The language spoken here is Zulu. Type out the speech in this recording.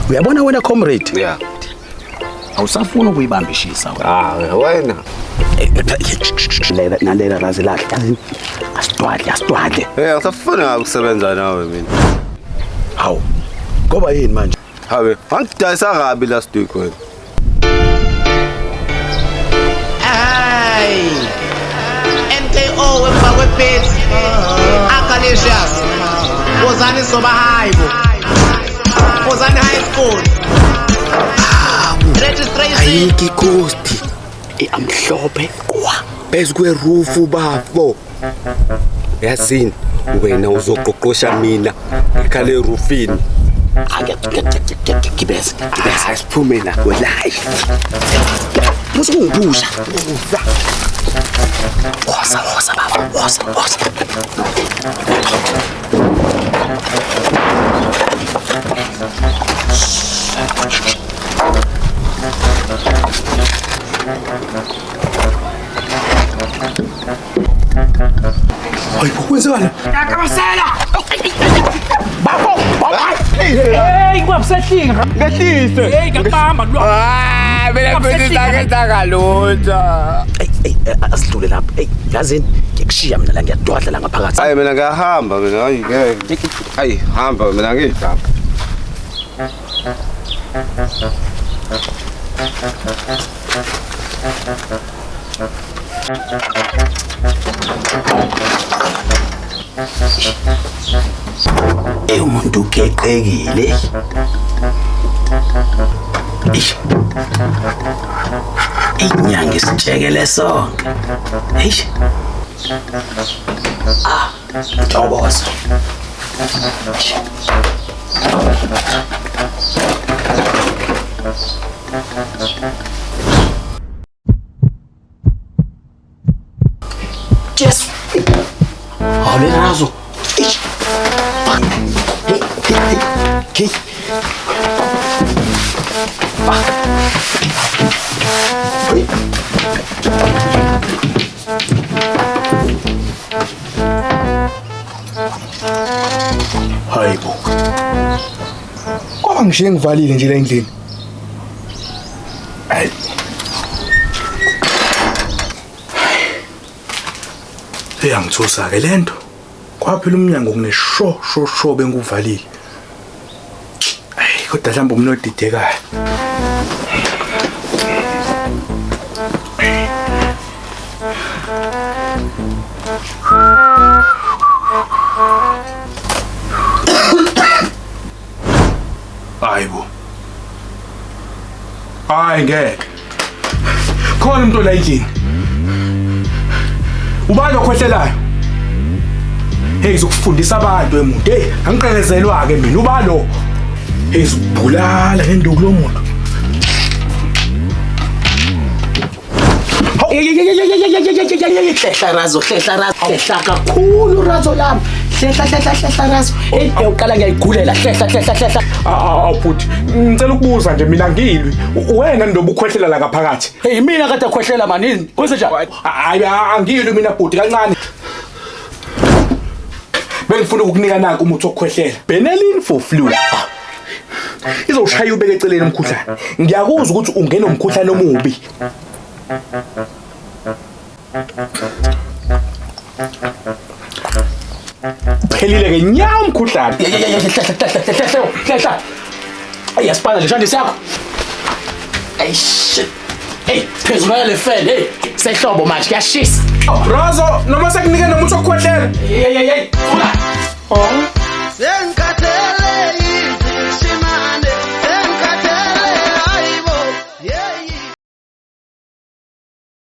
Uyabona wena comrade? Yeah. Awusafuni ukuyibamba ishisa wena. Ah, wena. Lela nalela razi lakhe. Yazi asidwadle asidwadle. Eh, angisafuni ukusebenza nawe mina. Hawu. Ngoba yini manje? Habe, wangidayisa kabi last week wena. Hey! NKO emva kwebeat Akalicious Wozani soba high bo Wozani high school Registration Ayikho ikhosti Amhlophe qwa. phezu kwerufu bafo. Yazini wena uzoqoqosha mina ngikhala erufini. Gibeza, gibeza. Asiphume la live. Musa kungiphusha. Woza, woza baba, woza, woza. Hayibo kwenzekani? Bafo, baba. Hey, kungakusehlinga. Ngehlise. Hey, ngiyakubamba lo. Ah, mina futhi sakenzanga lutho. Ey, ey, asidlule lapha. Ey, yazini ngikushiya mina la ngiyadwadla la ngaphakathi. Hayi mina ngiyahamba mina, hayi ngeke. Hayi hamba mina ngidaba. Ey umuntu ugeqekile. Eish. Inyanga isitshekele sonke. Eish. Ah, Ntobozo. Jesu. Hawu Razo. Eish. Fuck. Hey, hey, hey. Hey. Fuck. Hey. Hayibo. Kwaba ngishiye ngivalile nje la endlini. Hayi. Iyangithusa ke lento. Kwaphela umnyango kunesho sho sho benguvalile. Hayi kodwa mhlawumbe umuntu odidekayo. Hayibo. Hayi ngeke. Khona umuntu la endlini. Ubani okhwehlelayo? Hey ngizokufundisa abantu emuntu. Hey angiqekezelwa ke mina ubalo. Hey ngizokubulala ngenduku lo muntu. Hlehla Razo, hlehla Razo, hlehla kakhulu Razo lami. Hlehla hlehla hlehla Razo. Hey uqala ngiyayigulela hlehla hlehla hlehla. Awu bhuti, ngicela ukubuza nje mina ngilwi. Wena ndoba ukhwehlela la ngaphakathi. Hey mina kade khwehlela manini. Kwenze njani? Hayi angilwi mina bhuti kancane. Bengifuna ukukunika nanku umuthi wokukhwehlela. Benelin for flu. Izoshaya ubeke eceleni umkhuhlane. Ngiyakuzwa ukuthi ungena umkhuhlane omubi. Phelile ke nya umkhuhlane. Hlehla hlehla hlehla hlehla. Hey asipana le shande sakho. Hey shit. Hey phezulu le fan hey sehlobo manje kuyashisa. Razo noma sekunike nomuthi wokukhwehlela. Hey hey hey. Thula. Oh.